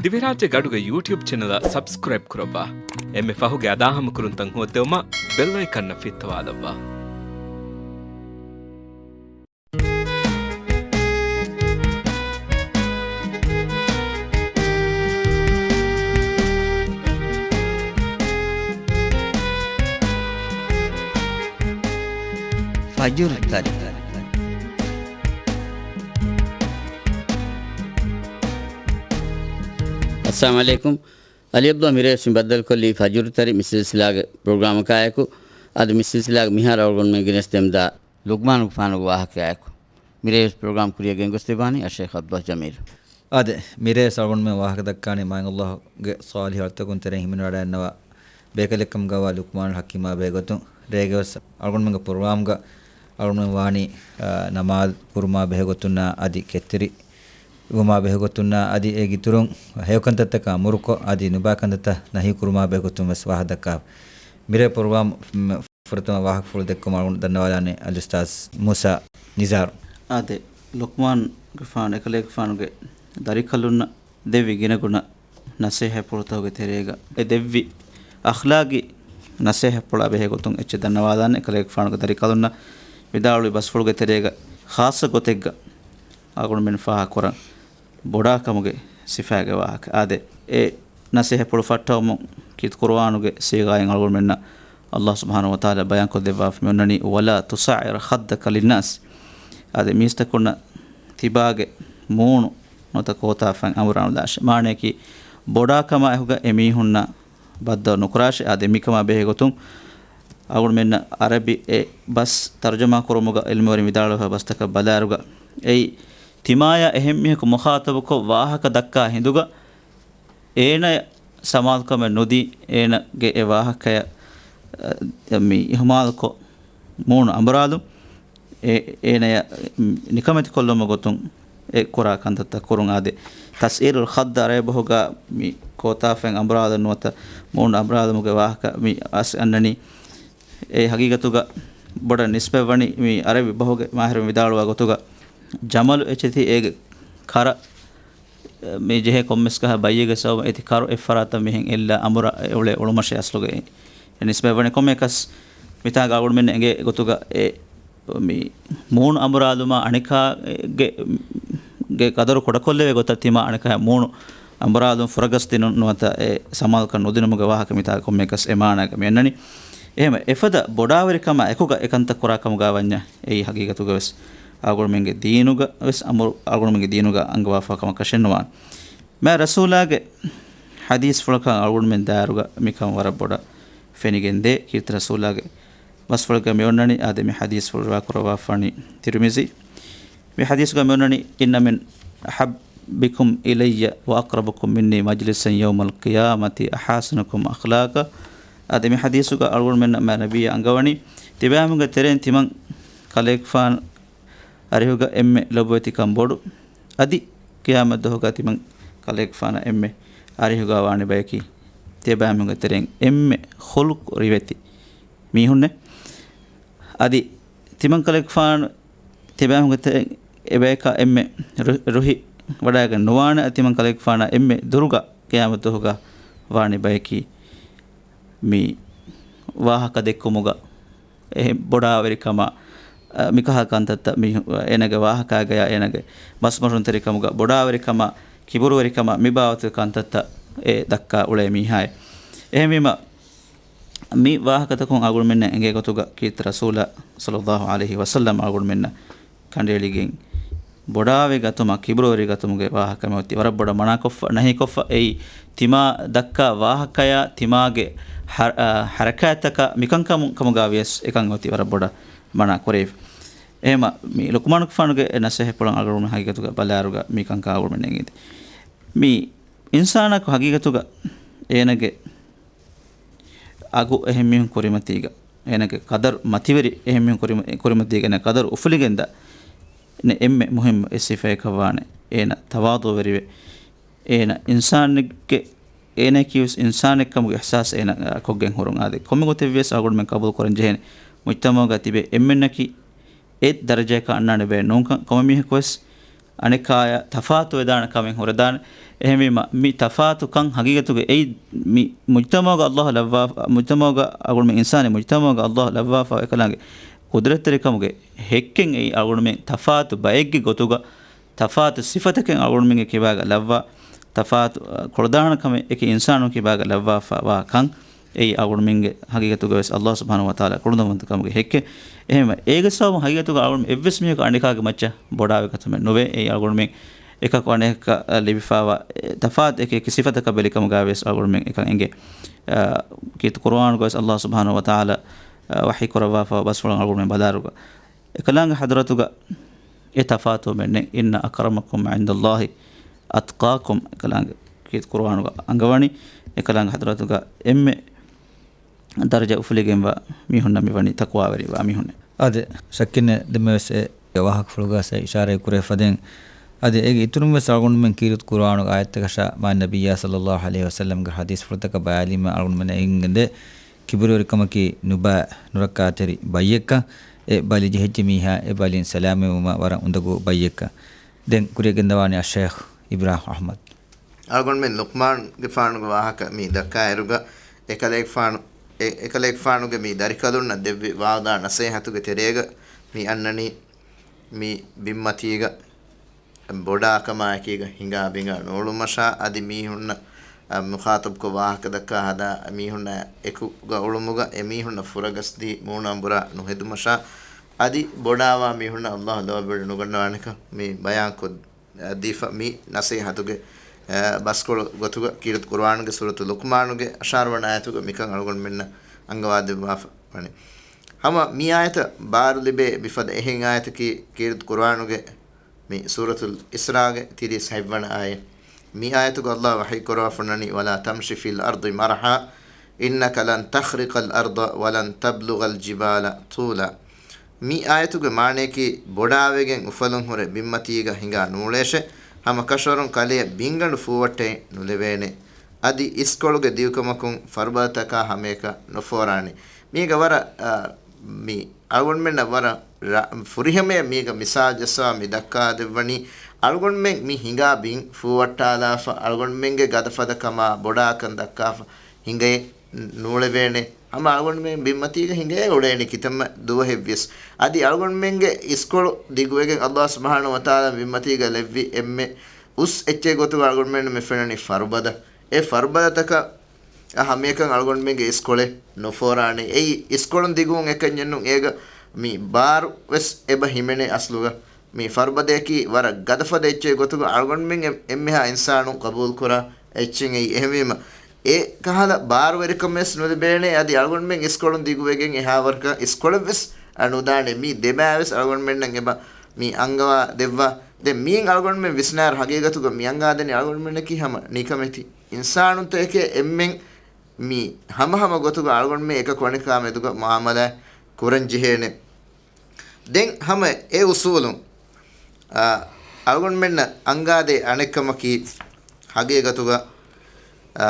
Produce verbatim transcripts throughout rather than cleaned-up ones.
ދިވެހިރާއްޖޭގެ އަޑުގެ ޔޫޓިއުބް ޗެނަލަށް ސަބްސްކްރައިބް ކުރައްވާ. އެންމެ ފަހުގެ އަދާހަމަކުރުންތައް ހޯއްދެވުމަށް ބެލް އައިކަންއަށް ފިއްތަވާލައްވާ. ފަޖުރު ތަރި. އައްސަލާމު ޢަލައިކުމް. އަލީ ޢަބްދުﷲ މިރޭވެސް މި ބައްދަލުކޮށްލީ ފަޖުރު ތަރި މި ސިލްސިލާގެ ޕްރޮގްރާމަކާއެކު. އަދި މި ސިލްސިލާގެ މިހާރު އަޅުގަނޑުމެން ގެނެސްދެމުންދާ ލުޤްމާނުގެފާނުގެ ވާހަކައާއެކު. މިރޭވެސް ޕްރޮގްރާމް ކުރިއަށް ގެންގޮސްދެއްވާނީ އައްޝައިޚް ޢަބްދުﷲ ޖަމީލް. އާދެ، މިރޭވެސް އަޅުގަނޑުމެން ވާހަކަ ދައްކާނީ މާތް ﷲ ގެ ޞާލިޙު އަޅުތަކުން ތެރެއިން ހިމެނިވަޑައިގަންނަވާ ބޭކަލެއްކަމުގަވާ ލުޤްމާނުލް ޙަކީމާ ބެހޭގޮތުން. ރޭގެވެސް އަޅުގަނޑުމެންގެ ޕްރޮގްރާމްގަ އަޅުގަނޑުމެން ވާނީ، އާ، ނަމާދު ކުރުމާ ބެހޭގޮތުންނާ އަދި ކެތްތެރިވުމާ ބެހޭގޮތުންނާ އަދި އޭގެ އިތުރުން ހެޔޮކަންތައްތަކަށް އަމުރުކޮށް އަދި ނުބައި ކަންތައްތައް ނަހީ ކުރުމާ ބެހޭގޮތުން ވެސް ވާހަކަ ދައްކާ. މިރޭ ޕްރޮގްރާމް ފުރަތަމަ ވާހަކަފުޅު ދެއްކުމަށް އަޅުގަނޑު ދަންނަވާލާނެ އަލްއުސްތާޛް މޫސާ ނިޒާރު. އާދެ، ލުޤްމާނުގެފާނު އެކަލޭގެފާނުގެ ދަރިކަލުންނަށް ދެއްވި ގިނަގުނަ ނަސޭހަތްޕުޅުތަކުގެ ތެރޭގަ އެ ދެއްވި އަޚްލާގީ ނަސޭހަތްޕުޅާ ބެހޭގޮތުން އެއްޗެއް ދަންނަވާލާނެ އެކަލޭގެފާނުގެ ދަރިކަލުންނަށް ވިދާޅުވި ބަސްފުޅުގެ ތެރޭގަ ޚާއްޞަ ގޮތެއްގަ އަޅުގަނޑުމެން ފާހަގަކުރަން. ބޮޑާކަމުގެ ސިފައިގެ ވާހަކަ. އާދެ، އެ ނަސޭހަތްޕުޅު ފައްޓަވަމުން ކީރިތި ޤުރުއާނުގެ ސީޣާއިން އަޅުގަނޑުމެންނަށް ﷲ ސުބްޙާނަހޫ ވަތަޢާލާ ބަޔާންކޮށްދެއްވާފަ މި އޮންނަނީ، "ولا تصعر خدك للناس." އާދެ، މީސްތަކުންނަށް ތިބާގެ މޫނު ނުވަތަ ކޯތާފަތް އަނބުރާނުލާށޭ. މާނަޔަކީ، ބޮޑާކަމާ އެކުގަ އެމީހުންނާ ބައްދަލު ނުކުރާށޭ. އާދެ، މިކަމާ ބެހޭގޮތުން އަޅުގަނޑުމެންނަށް ޢަރަބި އެ ބަސް ތަރުޖަމާ ކުރުމުގަ ޢިލްމުވެރިން ވިދާޅުވެފަ ބަސްތަކަށް ބަލާއިރުގަ އެއީ ތިމާޔާ އެހެން މީހަކު މުޚާޠަބުކޮށް ވާހަކަ ދައްކާ ހިނދުގަ އޭނަޔަށް ސަމާލުކަމެއް ނުދީ، އޭނަގެ އެ ވާހަކަޔަށް، އަ، މި އިހުމާލުކޮށް މޫނު އަނބުރާލުން، އެ، އޭނަޔަށް ނިކަމެތިކޮށްލުމުގެ ގޮތުން އެ ކުރާ ކަންތައްތައް ކުރުން. އާދެ، ތަޞްޢީރުލް ޚައްދް ޢަރަބި ބަހުގަ މި ކޯތާފަތް އަނބުރާލުން ނުވަތަ މޫނު އަނބުރާލުމުގެ ވާހަކަ މި އަސް އަންނަނީ. އެ ހަގީގަތުގަ ބޮޑަށް ނިސްބަތްވަނީ މި ޢަރަބި ބަހުގެ މާހިރުން ވިދާޅުވާ ގޮތުގަ، ޖަމަލު އެއްޗެތި އޭގެ ކަރަށް މި ޖެހޭ ކޮންމެސް ގަހަށް ބައްޔެއްގެ ސަބަބުން އޭތި ކަރު އެއްފަރާތަށް މިހެން އެއްލާ އަނބުރާ އެ އުޅޭ އުޅުމަށޭ އަސްލުގައި ނިސްބަތްވަނީ. ކޮންމެއަކަސް މިތާގަ އަޅުގަނޑުމެން އެނގޭ ގޮތުގަ އެ މި މޫނު އަނބުރާލުމާ އަނެކާގެ، ގެ ޤަދަރު ކުޑަކޮށްލެވޭ ގޮތަށް ތިމާ އަނެކާ މޫނު އަނބުރާލުން ފުރަގަސް ދިނުން ނުވަތަ އެ ސަމާލުކަން ނުދިނުމުގެ ވާހަކަ މިތާގަ ކޮންމެއަކަސް އެ މާނައިގަ މި އަންނަނީ. އެހެންވެ، އެފަދަ ބޮޑާވެރިކަމާ އެކުގަ އެކަންތައް ކުރާ ކަމުގަ ވަންޏާ އެއީ ހަގީގަތުގަ ވެސް އަޅުގަނޑުމެންގެ ދީނުގަ ވެސް އަމުރު، އަޅުގަނޑުމެންގެ ދީނުގަ އަންގަވާފާ ކަމަކަށެއް ނުވާނެ. މާތް ރަސޫލާގެ ޙަދީޘްފުޅަކަށް އަޅުގަނޑުމެން ދާއިރުގަ މިކަން ވަރަށް ބޮޑަށް ފެނިގެންދޭ. ކީރިތި ރަސޫލާގެ ބަސްފުޅެއްގަ މި އޮންނަނީ. އާދެ، މި ޙަދީޘްފުޅު ރިވާކުރައްވާފާނީ ތިރުމިޒީ. މި ޙަދީޘްގަ މި އޮންނަނީ، "إن من أحبكم إلي وأقربكم مني مجلسا يوم القيامة أحاسنكم أخلاقا." އާދެ، މި ޙަދީޘުގަ އަޅުގަނޑުމެންނަށް މާތް ނަބިއްޔާ އަންގަވަނީ، ތިބާމީހުންގެ ތެރެއިން ތިމަން ކަލޭގެފާނު އަރިހުގަ އެންމެ ލޮބުވެތިކަން ބޮޑު، އަދި ޤިޔާމަތް ދުވަހުގަ ތިމަން ކަލޭގެފާނަށް އެންމެ އަރިހުގަ ވާނެ ބަޔަކީ، ތިޔަބައިމީހުންގެ ތެރެއިން އެންމެ ޚުލްޤު ރިވެތި މީހުންނޭ. އަދި ތިމަން ކަލޭގެފާނު ތިޔަބައިމީހުންގެ ތެރެއިން އެބަޔަކާ އެންމެ ރު-، ރުހި ވަޑައިގެން ނުވާނެ. އަދި ތިމަން ކަލޭގެފާނާ އެންމެ ދުރުގަ ޤިޔާމަތް ދުވަހުގަ ވާނެ ބަޔަކީ، މި ވާހަކަ ދެއްކުމުގަ އެހެން ބޮޑާވެރިކަމާ، އަ، މިކަހަލަ ކަންތައްތައް މީ، އޭނަގެ ވާހަކާގަޔާ އޭނަގެ ބަސްމޮށުންތެރިކަމުގަ ބޮޑާވެރިކަމާ، ކިބުރުވެރިކަމާ މި ބާވަތުގެ ކަންތައްތައް އެ ދައްކާ އުޅޭ މީހާއެއް. އެހެންވީމަ، މި ވާހަކަތަކުން އަޅުގަނޑުމެންނަށް އެނގޭ ގޮތުގަ ކީރިތި ރަސޫލާ ޞައްލައްލާހު ޢަލައިހި ވަސައްލަމް އަޅުގަނޑުމެންނަށް ކަނޑައެޅިގެން، ބޮޑާވެގަތުމާ ކިބުރުވެރިގަތުމުގެ ވާހަކަ މިއޮތީ ވަރަށް ބޮޑަށް މަނާކޮށްފަ، ނަހީކޮށްފަ. އެއީ ތިމާ ދައްކާ ވާހަކަޔާ ތިމާގެ ހަ-، އަ، ހަރަކާތްތަކަށް މިކަންކަމު-، ކަމުގަ ވިޔަސް އެކަން އޮތީ ވަރަށް ބޮޑަށް މަނާ ކުރެވިފަ. އެހެމަ މި ލުޤްމާނުގެފާނުގެ އެ ނަސޭހަތްޕުޅަށް އަޅުގަނޑުމެން ހަގީގަތުގަ ބަލާއިރުގަ މިކަންކަން އަޅުގަނޑުމެން އެނގިދި. މި އިންސާނަކު ހަގީގަތުގަ އޭނަގެ އަގު އެހެން މީހުން ކުރިމަތީގަ، އޭނަގެ ޤަދަރު މަތިވެރި އެހެން މީހުން ކުރިމަ-، ކުރިމަތީގަ އޭނަ ޤަދަރު އުފުލިގެންދާ، އެންމެ މުހިއްމު އެއް ސިފައަކަށް ވާނެ އޭނަ ތަވާޟުވެރިވެ، އޭނަ އިންސާނެއްގެ، އޭނައަކީވެސް އިންސާނެއްކަމުގެ އިޙްސާސް އޭނަ ކޮށްގެން ހުރުން. އާދެ، ކޮންމެ ގޮތެއްވިޔަސް އަޅުގަނޑުމެން ޤަބޫލު ކުރަން ޖެހޭނެ މުޖްތަމަޢުގަ ތިބޭ އެންމެންނަކީ އެއް ދަރަޖަޔަކަށް އަންނާނެ ބައެއް ނޫންކަން. ކޮންމެ މީހަކުވެސް އަނެކާޔާ ތަފާތު ވެދާނެ ކަމެއް ހުރެދާނެ. އެހެންވީމަ، މި ތަފާތުކަން ހަގީގަތުގަ އެއީ މި މުޖްތަމަޢުގަ އައްލާހު ލައްވާފަ، މުޖްތަމަޢުގަ އަޅުގަނޑުމެން އިންސާނީ މުޖްތަމަޢުގަ އައްލާހު ލައްވާފަ އެކަލާނގެ ޤުދުރަތްތެރިކަމުގެ ހެއްކެއް އެއީ އަޅުގަނޑުމެން ތަފާތު ބައެއްގެ ގޮތުގަ ތަފާތު ސިފަތަކެއް އަޅުގަނޑުމެންގެ ކިބާގަ ލައްވާ، ތަފާތު، އަ، ކޮޅުދާނަ ކަމެއް އެކި އިންސާނުން ކިބާގަ ލައްވާފަ ވާ ކަން އެއީ އަޅުގަނޑުމެންގެ ހަގީގަތުގަވެސް އައްލާހު ސުބްޙާނަހު ވަތަޢާލާ ކުޅުންވަންތަކަމުގެ ހެއްކެއް. އެހެންވެ، އޭގެ ސަބަބުން ހަގީގަތުގަ އަޅުގަނޑު އެއްވެސް މީހަކު އަނެކާގެ މައްޗަށް ބޮޑާވި ގަތުމެއް ނުވޭ. އެއީ އަޅުގަނޑުމެން އެކަކު އަނެކަކަށް ލިބިފާވާ، އެ، ތަފާތު އެކި އެކި ސިފަތަކަށް ބެލިކަމުގަވެސް އަޅުގަނޑުމެން އެކަން އެނގޭ. އަ، ކީރިތި ޤުރުއާނުގަވެސް އައްލާހު ސުބްޙާނަހު ވަތަޢާލާ، އަ، ވަޙީ ކުރައްވާފަ ބަސްފުޅަށް އަޅުގަނޑުމެން ބަލާއިރުގަ އެކަލާނގެ ޙަޟްރަތުގަ އެ ތަފާތުވުމެއް ނެތް. إن أكرمكم عند الله أتقاكم. އެކަލާނގެ ކީރިތި ޤުރުއާނުގަ އަންގަވަނީ، އެކަލާނގެ ޙަޟްރަތުގަ އެންމެ ދަރަޖަ އުފުލިގެންވާ މީހުންނަށް މިވަނީ ތަޤްވާވެރިވާ މީހުންނޭ. އާދެ، ޝައްކެއް ނެތް، ދެންމެވެސް އެ ވާހަކަފުޅުގަސް އިޝާރަތް ކުރެވިފަ ދެން. އަދި އޭގެ އިތުރުން ވެސް އަޅުގަނޑުމެން ކީރިތި ޤުރުއާނުގެ އާޔަތްތަކަށާ މާތް ނަބިއްޔާ ޞައްލައްލާހު ޢަލައިހި ވަސައްލަމްގެ ޙަދީޘްފުޅުތަކަށް ބަލާލީމަ އަޅުގަނޑުމެންނަށް އެނގެންދޭ، ކިބުރުވެރިކަމަކީ ނުބައި ނުރައްކާތެރި ބައްޔެއްކަން، އެ ބަލި ޖެހިއްޖެ މީހާ އެ ބަލިން ސަލާމަތްވުމަށް ވަރަށް އުނދަގޫ ބައްޔެއްކަން. ދެން ކުރިއަށް ގެންދަވާނީ އައްޝައިޚް އިބްރާހިމް އަޙްމަދު. އަޅުގަނޑުމެން ލުޤްމާންގެފާނުގެ ވާހަކަ މި ދައްކާއިރުގަ، އެކަލޭގެފާނު، އެ، އެކަލޭގެފާނުގެ މި ދަރިކަލުންނަށް ދެއްވި ވާދާ ނަޞޭޙަތުގެ ތެރޭގަ މި އަންނަނީ މި ބިންމަތީގަ ބޮޑާކަމާއެކީގަ ހިނގާ ބިނގާ ނޫޅުމަށާ، އަދި މީހުންނަށް، އަ، މުޚާޠަބްކޮށް ވާހަކަ ދައްކާ ހަދާ މީހުންނާ އެކުގަ އުޅުމުގަ އެ މީހުންނަށް ފުރަގަސްދީ މޫނު އަނބުރާ ނުހެދުމަށާ، އަދި ބޮޑާވާ މީހުންނަށް އައްލާހު ލޯބިވެރި ނުގަންނަވާނެކަން މި ބަޔާންކޮށް ދީފަ މި ނަޞޭޙަތުގެ، އަ، ބަސްކޮޅު ގޮތުގަ ކީރިތި ޤުރުއާނުގެ ސޫރަތު ލުޤްމާނުގެ އަށާރަ ވަނަ އާޔަތުގަ މިކަން އަޅުގަނޑުމެންނަށް އަންގަވާދެއްވާފަ ވަނީ. ހަމަ މި އާޔަތަށް ބާރު ލިބޭ މިފަދަ އެހެން އާޔަތަކީ ކީރިތި ޤުރުއާނުގެ މި ސޫރަތުލް އިސްރާގެ ތިރީސް ހަތްވަނަ އާޔަތް. މި އާޔަތުގަ އައްލާހު ވަޙީ ކުރައްވާފަ ވަނީ، ولا تمش في الأرض مرحا إنك لن تخرق الأرض ولن تبلغ الجبال طولا. މި އާޔަތުގެ މާނަޔަކީ، ބޮޑާވެގެން އުފަލުން ހުރެ ބިންމަތީގަ ހިނގާ ނޫޅޭށެ، ހަމަ ކަށަވަރުން ކަލެޔަށް ބިންގަނޑު ފޫވައްޓައެއް ނުލެވޭނެ. އަދި އިސްކޮޅުގެ ދިގުކަމަކުން ފަރުބަދަތަކާ ހަމަޔަކަށް ނުފޯރާނެ. މީގަ ވަރަށް، އާ، މި އަޅުގަނޑުމެންނަށް ވަރަށް ރަ-، ފުރިހަމަޔަށް މީގަ މިސާލު ޖައްސަވާ މި ދައްކާދެއްވަނީ، އަޅުގަނޑުމެން މި ހިނގާ ބިން ފޫވައްޓާލާފަ، އަޅުގަނޑުމެންގެ ގަދަފަދަ ކަމާ ބޮޑާކަން ދައްކާފަ ހިނގައެއް ނޫޅެވޭނެ. ހަމަ އަޅުގަނޑުމެން ބިންމަތީގަ ހިނގައޭ އުޅޭނެ ކިތަންމެ ދުވަހެއްވިޔަސް. އަދި އަޅުގަނޑުމެންގެ އިސްކޮޅު ދިގުވެގެން އައްލާހު ސުބްޙާނަހު ވަތަޢާލާ ބިންމަތީގަ ލެއްވި އެންމެ އުސް އެއްޗެއް ގޮތުގަ އަޅުގަނޑުމެންނަށް މި ފެންނަނީ ފަރުބަދަ. އެ ފަރުބަދަތަކަށް އަ، ހަމަޔަކަށް އަޅުގަނޑުމެންގެ އިސްކޮޅެއް ނުފޯރާނެ. އެއީ އިސްކޮޅުން ދިގުވުން އެކަންޏެއްނޫން. އޭގަ މި ބާރު ވެސް އެބަ ހިމެނޭ އަސްލުގަ. މި ފަރުބަދަޔަކީ ވަރަށް ގަދަފަދަ އެއްޗެއް ގޮތުގަ އަޅުގަނޑުމެން އެ-، އެންމެހާ އިންސާނުން ޤަބޫލުކުރާ އެއްޗެއް އެއީ. އެހެންވީމަ، އެ ކަހަލަ ބާރުވެރިކަމެއް ވެސް ނުލިބޭނެ. އަދި އަޅުގަނޑުމެން އިސްކޮޅުން ދިގުވެގެން އެހާ ވަރަކަށް އިސްކޮޅެއް ވެސް، އަ، ނުދާނެ. މި ދެބާ ވެސް އަޅުގަނޑުމެންނަށް އެބަ މި އަންގަވާ ދެއްވާ. ދެން މިއިން އަޅުގަނޑުމެން ވިސްނާއިރު ހަގީގަތުގަ މި އަންގާދެނީ އަޅުގަނޑުމެންނަކީ ހަމަ ނިކަމެތި އިންސާނުންތަކެކޭ. އެންމެން މި ހަމަހަމަ ގޮތުގަ އަޅުގަނޑުމެން އެކަކު އަނެކާ މެދުގަ މުޢާމަލާތް ކުރަން ޖެހޭނެ. ދެން ހަމަ އެ އުސޫލުން، އާ، އަޅުގަނޑުމެންނަށް އަންގާދޭ އަނެއްކަމަކީ، ހަގީގަތުގަ، އާ،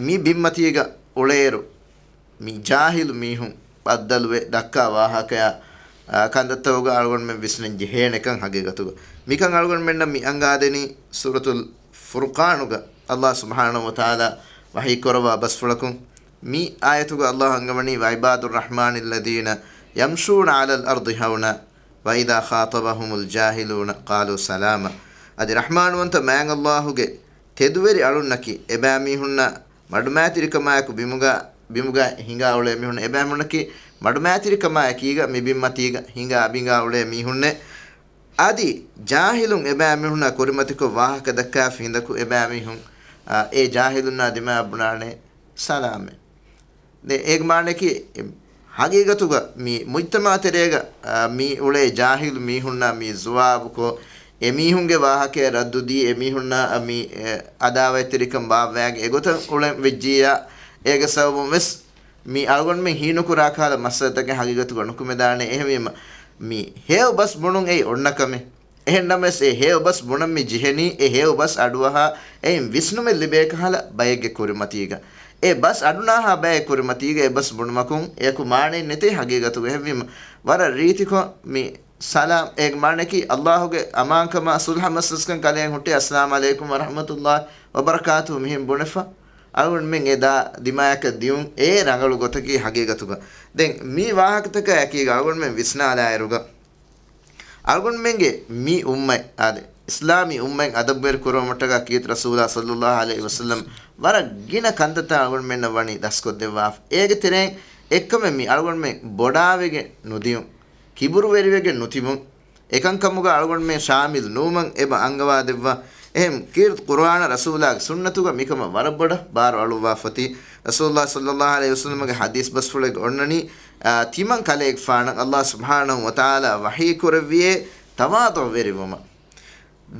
މި ބިންމަތީގަ އުޅޭއިރު، މި ޖާހިލު މީހުން ބައްދަލުވެ ދައްކާ ވާހަކަޔާ، އާ، ކަންތައްތަކުގަ އަޅުގަނޑުމެން ވިސްނަން ޖެހޭނެކަން ހަގީގަތުގަ. މިކަން އަޅުގަނޑުމެންނަށް މި އަންގާދެނީ ސޫރަތުލް ފުރުޤާނުގަ އައްލާހު ސުބްޙާނަހު ވަތަޢާލާ ވަޙީ ކުރައްވާ ބަސްފުޅަކުން. މި އާޔަތުގަ އައްލާހު އަންގަވަނީ، وعباد الرحمن الذين يمشون على الأرض هونا وإذا خاطبهم الجاهلون قالوا سلاما. އަދި ރަޙްމާންވަންތަ މާތް އައްލާހުގެ ތެދުވެރި އަޅުންނަކީ އެބައިމީހުންނަށް މަޑުމައިތިރިކަމާއެކު ބިމުގަ، ބިމުގަ ހިނގާ އުޅޭ މީހުން، އެބައިމީހުންނަކީ މަޑުމައިތިރިކަމާއެކީގަ މި ބިންމަތީގަ ހިނގާ ބިނގާ އުޅޭ މީހުންނޭ. އަދި ޖާހިލުން އެބައިމީހުންނާ ކުރިމަތިކޮށް ވާހަކަ ދައްކާފަ ހިނދަކު އެބައިމީހުން، އާ، އެ ޖާހިލުންނާ ދިމާއަށް ބުނާނެ ސަލާމެއް. ދެ އޭގެ މާނައަކީ، އެ، ހަގީގަތުގަ މި މުޖްތަމަޢު ތެރޭގަ، އާ، މި އުޅޭ ޖާހިލު މީހުންނާ މި ޒުވާބުކޮށް، އެމީހުންގެ ވާހަކަޔަށް ރައްދުދީ، އެމީހުންނާ މި، އެ، އަދާވަތްތެރިކަން ބާއްވާގެ އެގޮތަށް އުޅެން ވެއްޖިއްޔާ، އޭގެ ސަބަބުން ވެސް މި އަޅުގަނޑުމެން ހީނުކުރާ ކަހަލަ މައްސަލަތަކެއް ހަގީގަތުގަ ނުކުމެދާނެ. އެހެންވީމަ، މި ހެޔޮ ބަސް ބުނުން އެއީ އޮންނަ ކަމެއް. އެހެން ނަމަވެސް، އެ ހެޔޮ ބަސް ބުނަން މި ޖެހެނީ، އެ ހެޔޮ ބަސް އަޑުއަހާ، އެއިން ވިސްނުމެއް ލިބޭ ކަހަލަ ބައެއްގެ ކުރިމަތީގަ. އެ ބަސް އަޑުނާހާ ބައެއް ކުރިމަތީގަ އެ ބަސް ބުނުމަކުން އެޔަކު މާނައެއް ނެތޭ ހަގީގަތުގަ. އެހެންވީމަ، ވަރަށް ރީތިކޮށް މި ސަލާމް. އޭގެ މާނައަކީ، ﷲ ގެ އަމާންކަމާ ޞުލްޙަ މަސައްކަތް ކަލޭން ހުއްޓި، އައްސަލާމް ޢަލައިކުމް ވަރަޙްމަތުﷲ ވަބަރަކާތުހު މިހެން ބުނެފަ. އަޅުގަނޑުމެން އެ ދާ ދިމާޔަކަށް ދިޔުން، އެ ރަނގަޅު ގޮތަކީ ހަގީގަތުގަ. ދެން މި ވާހަކަތަކާ އެކީގަ އަޅުގަނޑުމެން ވިސްނާލާއިރުގަ، އަޅުގަނޑުމެންގެ މި އުއްމަތް އާދެ، އިސްލާމީ އުއްމަތް އަދަބުވެރި ކުރުވުމަށްޓަކާ ކީރިތި ރަސޫލާ ޞައްލައްލާހު ޢަލައިހި ވަސައްލަމް ވަރަށް ގިނަ ކަންތައްތައް އަޅުގަނޑުމެންނަށް ވަނީ ދަސްކޮށްދެއްވާފަ. އޭގެ ތެރެއިން އެއްކަމެއް މި އަޅުގަނޑުމެން ބޮޑާވެގެން ނުދިޔުން، ކިބުރުވެރިވެގެން ނުތިބުން، އެކަންކަމުގަ އަޅުގަނޑުމެން ޝާމިލް ނުވުމަށް އެބަ އަންގަވާދެއްވާ. އެހެން ކީރިތި ޤުރުއާނާ ރަސޫލާގެ ސުންނަތުގަ މިކަމަށް ވަރަށް ބޮޑަށް ބާރު އަޅުއްވާފަތީ، ރަސޫލާ ޞައްލައްލާހު ޢަލައިހި ވަސައްލަމްގެ ޙަދީޘް ބަސްފުޅެއްގަ އޮންނަނީ، އާ، ތިމަން ކަލޭގެފާނަށް ﷲ ސުބްޙާނަހު ވަތަޢާލާ ވަޙީ ކުރެއްވިއޭ ތަވާޟުޢުވެރިވުމަށް.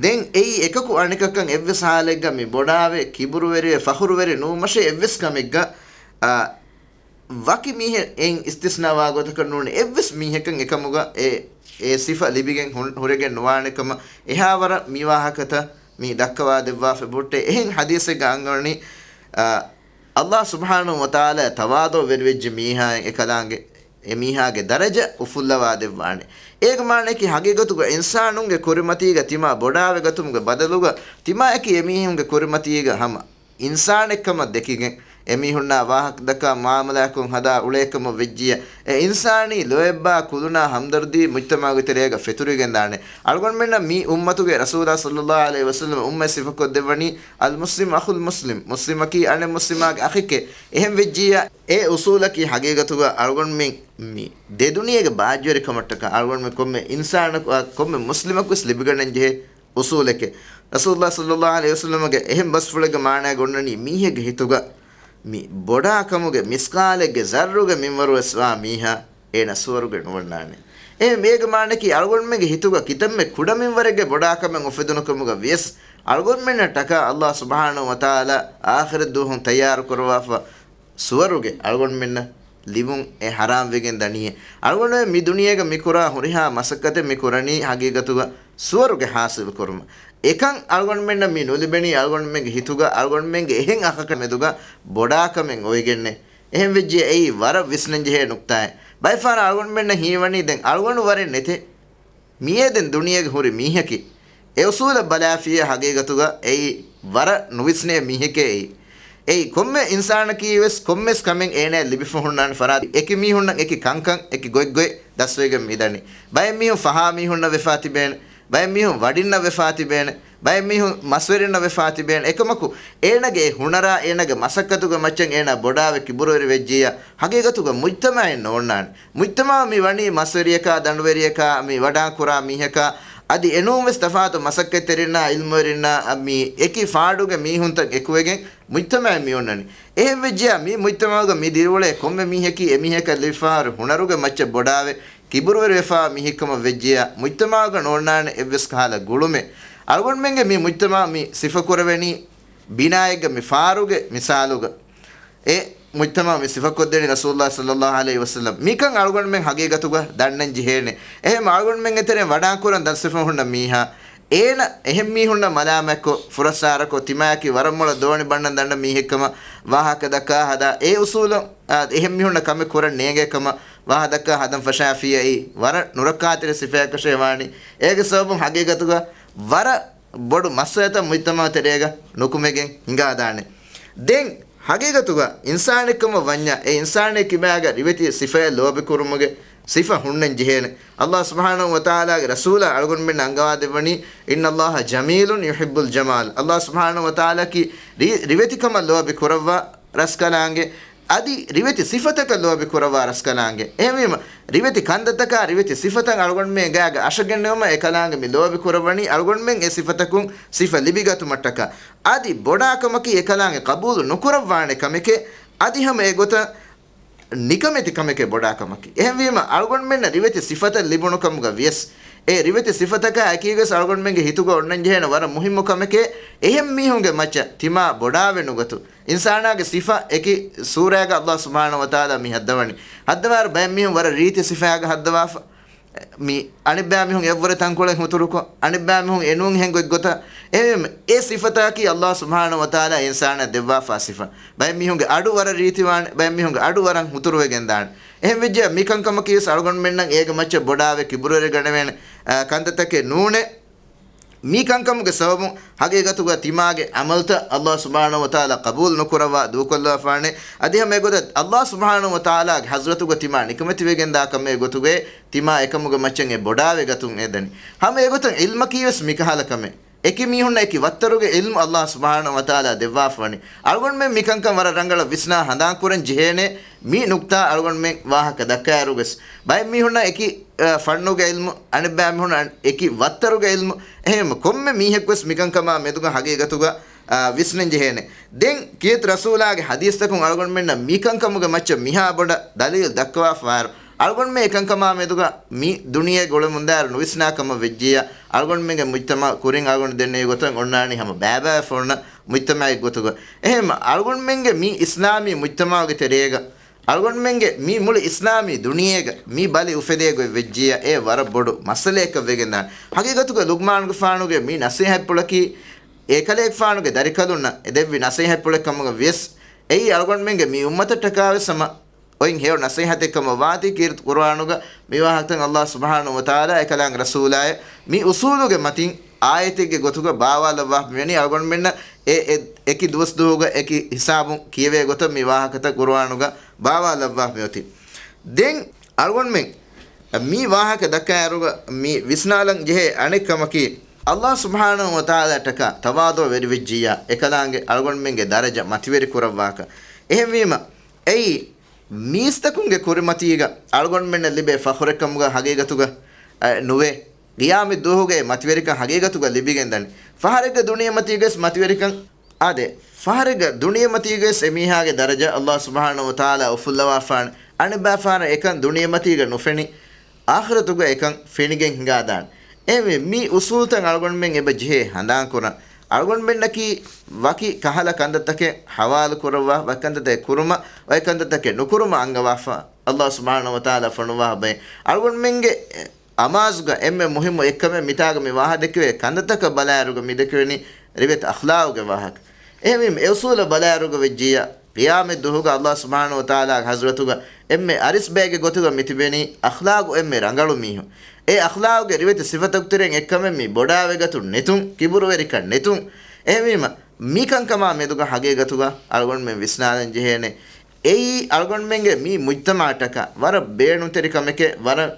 ދެން އެއީ އެކަކު އަނެކަކަށް އެއްވެސް ޙާލެއްގަ މި ބޮޑާވެ، ކިބުރުވެރިވެ، ފަޚުރުވެރި ނުވުމަށޭ އެއްވެސް ކަމެއްގަ، އާ، ވަކި މީހެއް އެއިން އިސްތިސްނާވާ ގޮތަކަށް ނޫން، އެއްވެސް މީހަކަށް އެކަމުގަ އެ، އެ ސިފަ ލިބިގެން ހު-، ހުރެގެން ނުވާނެ ކަމަށް އެހާވަރަށް މި ވާހަކަތައް މި ދައްކަވާ ދެއްވާފަ ބުއްޓެ. އެހެން ޙަދީޘެއްގަ އަންގަނީ، އާ، ﷲ ސުބްޙާނަހު ވަތަޢާލާ ތަވާޟުޢުވެރިވެއްޖެ މީހާއިން އެކަލާނގެ އެ މީހާގެ ދަރަޖަ އުފުއްލަވާ ދެއްވާނެ. އޭގެ މާނައަކީ ހަގީގަތުގަ އިންސާނުންގެ ކުރިމަތީގަ ތިމާ ބޮޑާވެގަތުމުގެ ބަދަލުގަ ތިމާއަކީ އެމީހުންގެ ކުރިމަތީގަ ހަމަ އިންސާނެއްކަމަށް ދެކިގެން، އެމީހުންނާ ވާހަކަދައްކާ މުޢާމަލާތްކޮށް ހަދާ އުޅޭކަމަށް ވެއްޖިއްޔާ، އެ އިންސާނީ ލޯތްބާ ކުލުނާ ހަމްދަރްދީ މުޖްތަމަޢުގެ ތެރޭގަ ފެތުރިގެންދާނެ. އަޅުގަނޑުމެންނަށް މި އުއްމަތުގެ ރަސޫލާ ޞައްލައްލާހު ޢަލައިހި ވަސައްލަމް އުއްމަތް ސިފަކޮށްދެއްވަނީ، އަލްމުސްލިމް އަޚުލް މުސްލިމް، މުސްލިމަކީ އަނެއް މުސްލިމާގެ އަޚެކޭ. އެހެން ވެއްޖިއްޔާ، އެ އުޞޫލަކީ ހަގީގަތުގަ އަޅުގަނޑުމެން މި ދެ ދުނިޔޭގެ ބާއްޖަވެރިކަމަށްޓަކާ އަޅުގަނޑުމެން ކޮންމެ އިންސާނަކު، އާ، ކޮންމެ މުސްލިމަކުވެސް ލިބިގަނެން ޖެހޭ އުޞޫލެކޭ. ރަސޫލުﷲ ޞައްލައްލާހު ޢަލައިހި ވަސައްލަމަގެ އެހެން ބަސްފުޅެއްގެ މާނައަށް އޮންނަނީ، މީހެއްގެ ހިތުގަ މި ބޮޑާކަމުގެ މިސްޤާލެއްގެ ޒައްރުގެ މިންވަރުވެސް ވާ މީހާ އޭނަ ސުވަރުގެ ނުވަންނާނެ. އެހެން އޭގެ މާނައަކީ، އަޅުގަނޑުމެންގެ ހިތުގަ ކިތަންމެ ކުޑަ މިންވަރެއްގެ ބޮޑާކަމެއް އުފެދުނުކަމުގަ ވިޔަސް، އަޅުގަނޑުމެންނަށްޓަކާ ﷲ ސުބްޙާނަހު ވަތަޢާލާ އާޚިރަތްދުވަހުން ތައްޔާރު ކުރައްވާފަ ސުވަރުގެ އަޅުގަނޑުމެންނަށް ލިބުން އެ ޙަރާމްވެގެން ދަނީ. އަޅުގަނޑުމެން މި ދުނިޔޭގަ މި ކުރާ ހުރިހާ މަސައްކަތެއް މި ކުރަނީ ހަގީގަތުގަ ސުވަރުގެ ޙާޞިލު ކުރުމަށް. އެކަން އަޅުގަނޑުމެންނަށް މި ނުލިބެނީ އަޅުގަނޑުމެންގެ ހިތުގަ އަޅުގަނޑުމެންގެ އެހެން އަޚަކަށް މެދުގަ ބޮޑާކަމެއް އޮވެގެންނޭ. އެހެން ވެއްޖެ އެއީ ވަރަށް ވިސްނަންޖެހޭ ނުކްތާއެއް. ބައެއްފަހަރަށް އަޅުގަނޑުމެންނަށް ހީވަނީ ދެން އަޅުގަނޑު ވަރެއް ނެތޭ. މިއޭ ދެން ދުނިޔޭގަ ހުރި މީހަކީ. އެ އުޞޫލަށް ބަލާފިއްޔާ ހަގީގަތުގަ އެއީ ވަރަށް ނުވިސްނޭ މީހެކޭ އެއީ. އެއީ ކޮންމެ އިންސާނަކީ ވެސް ކޮންމެސް ކަމެއް އޭނަޔަށް ލިބިފަ ހުންނާނެ ފަރާތް. އެކި މީހުންނަށް އެކި ކަންކަން އެކި ގޮތްގޮތް ދަސްވެގެން މިދަނީ. ބައެއް މީހުން ފަހާ މީހުންނަށް ވެފާ ތިބޭނެ. ބައެއް މީހުން ވަޑިންނަށް ވެފާ ތިބޭނެ. ބައެއް މީހުން މަސްވެރިންނަށް ވެފާ ތިބޭނެ. އެކަމަކު، އޭނަގެ އެ ހުނަރާ، އޭނަގެ މަސައްކަތުގެ މައްޗަށް އޭނާ ބޮޑާވެ ކިބުރުވެރި ވެއްޖިއްޔާ، ހަގީގަތުގަ މުޖްތަމަޢެއް ނޯންނާނެ. މުޖްތަމަޢު މި ވަނީ މަސްވެރިޔަކާ، ދަނޑުވެރިޔަކާ، މި ވަޑާން ކުރާ މީހަކާ، އަދި އެނޫން ވެސް ތަފާތު މަސައްކަތްތެރިންނާ، ޢިލްމުވެރިންނާ، މި އެކި ފާޑުގެ މީހުންތައް އެކުވެގެން މުޖްތަމަޢެއް މި އޮންނަނީ. އެހެން ވެއްޖިއްޔާ، މި މުޖްތަމަޢުގަ މި ދިރިއުޅޭ ކޮންމެ މީހަކީ އެމީހަކަށް ލިބިފަހަރު ހުނަރުގެ މައްޗަށް ބޮޑާވެ، ކިބުރުވެރިވެފާ މީހެއްކަމަށް ވެއްޖިއްޔާ، މުޖްތަމަޢުގަ ނޯންނާނެ އެއްވެސް ކަހަލަ ގުޅުމެއް. އަޅުގަނޑުމެންގެ މި މުޖްތަމަޢު މި ސިފަކުރެވެނީ ބިނާއެއްގަ މި ފާރުގެ މިސާލުގަ. އެ މުޖްތަމަޢު މި ސިފަކޮށްދެނީ ރަސޫލުﷲ ޞައްލައްލާހު ޢަލައިހި ވަސައްލަމް. މިކަން އަޅުގަނޑުމެން ހަގީގަތުގަ ދަންނަން ޖެހޭނެ. އެހެން އަޅުގަނޑުމެންގެ ތެރެއިން ވަޑާން ކުރަން ދަސްވެފަ ހުންނަ މީހާ، އޭނަ އެހެން މީހުންނަށް މަލާމާތްކޮށް، ފުރައްސާރަކޮށް، ތިމާޔަކީ ވަރަށް މޮޅަށް ދޯނި ބަންނަން ދަންނަ މީހެއްކަމަށް ވާހަކަ ދައްކާ ހަދާ، އެ އުސޫލުން، އާ، އެހެން މީހުންނަށް ކަމެއް ކުރަން ނޭނގޭ ކަމަށް ވާހަކަ ދައްކާ ހަދަން ފަށާފިއްޔާ، އެއީ ވަރަށް ނުރައްކާތެރި ސިފައަކަށޭ ވާނީ. އޭގެ ސަބަބުން ހަގީގަތުގަ ވަރަށް ބޮޑު މައްސަލަތައް މުޖްތަމަޢު ތެރޭގަ ނުކުމެގެން ހިނގާދާނެ. ދެން ހަގީގަތުގަ އިންސާނެއްކަމަށް ވަންޏާ، އެ އިންސާނެއް ކިބާގަ ރިވެތި ސިފައެއް ލޯބިކުރުމުގެ ސިފަ ހުންނަން ޖެހޭނެ. ﷲ ސުބްޙާނަހު ވަތަޢާލާގެ ރަސޫލާ އަޅުގަނޑުމެންނަށް އަންގަވާދެއްވަނީ، "إن الله جميل يحب الجمال." ﷲ ސުބްޙާނަހު ވަތަޢާލާއަކީ ރި-، ރިވެތިކަމަށް ލޯބި ކުރައްވާ ރަސްކަލާނގެ، އަދި ރިވެތި ސިފަތަކަށް ލޯބި ކުރައްވާ ރަސްކަލާނގެ. އެހެންވީމަ، ރިވެތި ކަންތައްތަކާ ރިވެތި ސިފަތައް އަޅުގަނޑުމެން ގާގަ އަށަގެންނެވުމަށް އެކަލާނގެ މި ލޯބި ކުރައްވަނީ އަޅުގަނޑުމެން އެ ސިފަތަކުން ސިފަ ލިބިގަތުމަށްޓަކާ. އަދި ބޮޑާކަމަކީ އެކަލާނގެ ޤަބޫލު ނުކުރައްވާނެ ކަމެކޭ، އަދި ހަމަ އެގޮތަށް ނިކަމެތި ކަމެކޭ ބޮޑާކަމަކީ. އެހެންވީމަ، އަޅުގަނޑުމެންނަށް ރިވެތި ސިފަތައް ލިބުނު ކަމުގަ ވިޔަސް، އެ ރިވެތި ސިފަތަކާ އެކީގަސް އަޅުގަނޑުމެންގެ ހިތުގަ އޮންނަން ޖެހޭނެ ވަރަށް މުހިއްމު ކަމެކޭ، އެހެން މީހުންގެ މައްޗަށް ތިމާ ބޮޑާވެ ނުގަތު، އިންސާނާގެ ސިފަ އެކި ސޫރައިގަ ﷲ ސުބްޙާނަހު ވަތަޢާލާ މި ހައްދަވަނީ. ހައްދަވާއިރު ބައެއް މީހުން ވަރަށް ރީތި ސިފައިގަ ހައްދަވާފަ. މި އަނެއްބައި މީހުން އެއްވުރެ ތަންކޮޅެއް ހުތުރުކޮށް، އަނެއްބައި މީހުން އެނޫން ހެން ގޮތްގޮތަށް. އެހެން އެ ސިފަތަކީ އައްލާހު ސުބްޙާނަހު ވަތަޢާލާ އިންސާނާ ދެއްވާފާ ސިފަ. ބައެއް މީހުންގެ އަޑު ވަރަށް ރީތިވާނެ، ބައެއް މީހުންގެ އަޑު ވަރަށް ހުތުރުވެގެން ދާނެ. އެހެން ވެއްޖެ މި ކަންކަމަކީ ވެސް އަޅުގަނޑުމެންނަށް އޭގެ މައްޗަށް ބޮޑާވެ ކިބުރުވެރި ގަނެވޭނެ، އާ، ކަންތައްތަކެއް ނޫނޭ. މި ކަންކަމުގެ ސަބަބުން ހަގީގަތުގަ ތިމާގެ ޢަމަލުތައް އައްލާހު ސުބްޙާނަހު ވަތަޢާލާ ޤަބޫލު ނުކުރައްވާ ދޫކޮށްލާފާނެ. އަދި ހަމަ އެގޮތަށް އައްލާހު ސުބްޙާނަހު ވަތަޢާލާގެ ޙަޟްރަތުގަ ތިމާ ނިކަމެތިވެގެންދާ ކަމެއް ގޮތުގައި ތިމާ އެކަމުގެ މައްޗަށް އެ ބޮޑާވެގަތުން އެދަނީ. ހަމަ އެގޮތަށް ޢިލްމަކީ ވެސް މިކަހަލަ ކަމެއް. އެކި މީހުންނަށް އެކި ވައްތަރުގެ ޢިލްމު އައްލާހު ސުބްޙާނަހު ވަތަޢާލާ ދެއްވާފަވަނީ. އަޅުގަނޑުމެން މިކަންކަން ވަރަށް ރަނގަޅަށް ވިސްނާ ހަނދާންކުރަން ޖެހޭނެ. މި ނުކްތާ އަޅުގަނޑުމެން ވާހަކަ ދައްކާއިރުވެސް ބައެއް މީހުންނަށް އެކި، އަ، ފަންނުގެ ޢިލްމު، އަނެއްބައި މީހުންނަށް އެކި ވައްތަރުގެ ޢިލްމު. އެހެން ކޮންމެ މީހަކުވެސް މިކަންކަމާ މެދުގަ ހަގީގަތުގަ، އަ، ވިސްނަން ޖެހޭނެ. ދެން ކީރިތި ރަސޫލާގެ ޙަދީޘްތަކުން އަޅުގަނޑުމެންނަށް މިކަންކަމުގެ މައްޗަށް މިހާ ބޮޑަށް ދަލީލު ދައްކަވާފަވާއިރު، އަޅުގަނޑުމެން އެކަންކަމާ މެދުގަ މި ދުނިޔޭގަ އުޅެމުންދާއިރު ނުވިސްނާ ކަމަށް ވެއްޖިއްޔާ، އަޅުގަނޑުމެންގެ މުޖްތަމަޢު ކުރިން އަޅުގަނޑު ދެންނެވި ގޮތަށް އޮންނާނީ ހަމަ ބައިބައިފަ އޮންނަ މުޖްތަމަޢެއް ގޮތުގަ. އެހެން އަޅުގަނޑުމެންގެ މި އިސްލާމީ މުޖްތަމަޢުގެ ތެރޭގަ، އަޅުގަނޑުމެންގެ މި މުޅި އިސްލާމީ ދުނިޔޭގަ މި ބަލި އުފެދޭ ގޮތް ވެއްޖިއްޔާ، އެ ވަރަށް ބޮޑު މައްސަލައަކަށް ވެގެންދާނެ. ހަގީގަތުގަ ލުޤްމާނުގެފާނުގެ މި ނަޞޭޙަތްޕުޅަކީ، އެކަލޭގެފާނުގެ ދަރިކަލުންނަށް އެ ދެއްވި ނަޞޭޙަތްޕުޅެއް ކަމުގަ ވިޔަސް، އެއީ އަޅުގަނޑުމެންގެ މި އުއްމަތަށްޓަކާ ވެސް ހަމަ އޮތް ހެޔޮ ނަޞޭޙަތެއް ކަމަށް ވާތީ. ކީރިތި ޤުރުއާނުގަ މި ވާހަކަތައް އައްލާހު ސުބްޙާނަހު ވަތަޢާލާ އެކަލާނގެ ރަސޫލާއި މި އުޞޫލުގެ މަތިން އާޔަތެއްގެ ގޮތުގަ ބާވާލައްވާފަ މިވަނީ. އަޅުގަނޑުމެންނަށް އެ، އެ، އެކި ދުވަސްދުވަހުގަ އެކި ހިސާބުން ކިޔެވޭ ގޮތަށް މި ވާހަކަތައް ޤުރުއާނުގަ ބާވާލައްވާފަ މިއޮތީ. ދެން އަޅުގަނޑުމެން މި ވާހަކަ ދައްކާއިރުގަ މި ވިސްނާލަން ޖެހޭ އަނެއް ކަމަކީ، އައްލާހު ސުބްޙާނަހު ވަތަޢާލާއަށްޓަކާ ތަވާޟުޢު ވެރިވެއްޖިއްޔާ، އެކަލާނގެ އަޅުގަނޑުމެންގެ ދަރަޖަ މަތިވެރި ކުރައްވާކަށް. އެހެންވީމަ، އެއީ މީސްތަކުންގެ ކުރިމަތީގަ އަޅުގަނޑުމެންނަށް ލިބޭ ފަޚުރެއް ކަމުގަ ހަގީގަތުގަ، އަ، ނުވޭ. ޤިޔާމަތް ދުވަހުގައި މަތިވެރިކަން ހަގީގަތުގަ ލިބިގެންދަނީ. ފަހަރެއްގަ ދުނިޔެމަތީގަވެސް މަތިވެރިކަން، އާދެ، ފަހަރެއްގަ ދުނިޔެމަތީގަވެސް އެމީހާގެ ދަރަޖަ އައްލާހު ސުބްޙާނަހު ވަތަޢާލާ އުފުއްލަވާފާނެ. އަނެއްބައިފާނަށް އެކަން ދުނިޔެމަތީގަ ނުފެނި، އާޚިރަތުގަ އެކަން ފެނިގެން ހިނގާދާނެ. އެހެންވެ، މި އުޞޫލުތައް އަޅުގަނޑުމެން އެބަ ޖެހޭ ހަނދާންކުރަން. އަޅުގަނޑުމެންނަކީ ވަކި ކަހަލަ ކަންތައްތަކެއް ޙަވާލު ކުރައްވާ، ވަކި ކަންތައްތަކެއް ކުރުމަށް، ވަކި ކަންތައްތަކެއް ނުކުރުމަށް އަންގަވާފަ، އައްލާހު ސުބްޙާނަހު ވަތަޢާލާ ފޮނުވާ ބައެއް. އަޅުގަނޑުމެންގެ އަމާޒުގަ އެންމެ މުހިއްމު އެއްކަމެއް މިތާގަ މި ވާހަ ދެއްކެވޭ ކަންތައްތަކަށް ބަލާއިރުގަ މި ދެކެވެނީ ރިވެތި އަޚްލާގުގެ ވާހަކަ. އެހެންވީމަ، އެ އުޞޫލަށް ބަލާއިރުގަ ވެއްޖިއްޔާ، ޤިޔާމަތް ދުވަހުގަ އައްލާހު ސުބްޙާނަހު ވަތަޢާލާގެ ޙަޟްރަތުގަ އެންމެ އަރިސް ބައެއްގެ ގޮތުގަ މިތިބެނީ އަޚްލާގު އެންމެ ރަނގަޅު މީހުން. އެ އަޚްލާގުގެ ރިވެތި ސިފަތަކުތެރެއިން އެއްކަމެއް މި ބޮޑާވެގަތުން ނެތުން، ކިބުރުވެރިކަން ނެތުން. އެހެންވީމަ، މި ކަންކަމާ މެދުގަ ހަގީގަތުގަ އަޅުގަނޑުމެން ވިސްނާލަން ޖެހޭނެ. އެއީ އަޅުގަނޑުމެންގެ މި މުޖްތަމަޢަށްޓަކާ ވަރަށް ބޭނުންތެރި ކަމެކޭ، ވަރަށް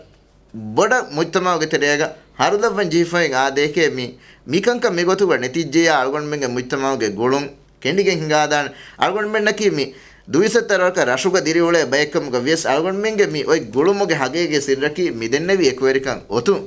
ބޮޑަށް މުޖްތަމަޢުގެ ތެރޭގަ ހަރުލައްވަން ޖެހިފައި އާދޭކޭ މި، މިކަންކަން މިގޮތުގަ ނެތިއްޖެޔާ އަޅުގަނޑުމެންގެ މުޖްތަމަޢުގެ ގުޅުން ކެނޑިގެން ހިނގާދާނެ. އަޅުގަނޑުމެންނަކީ މި ދުވިސައްތަ ރަށަކަށް ރަށުގަ ދިރިއުޅޭ ބައެއްކަމުގަ ވިޔަސް، އަޅުގަނޑުމެންގެ މި އޮތް ގުޅުމުގެ ހަގީގީ ސިއްރަކީ މި ދެންނެވި އެކުވެރިކަން އޮތުން.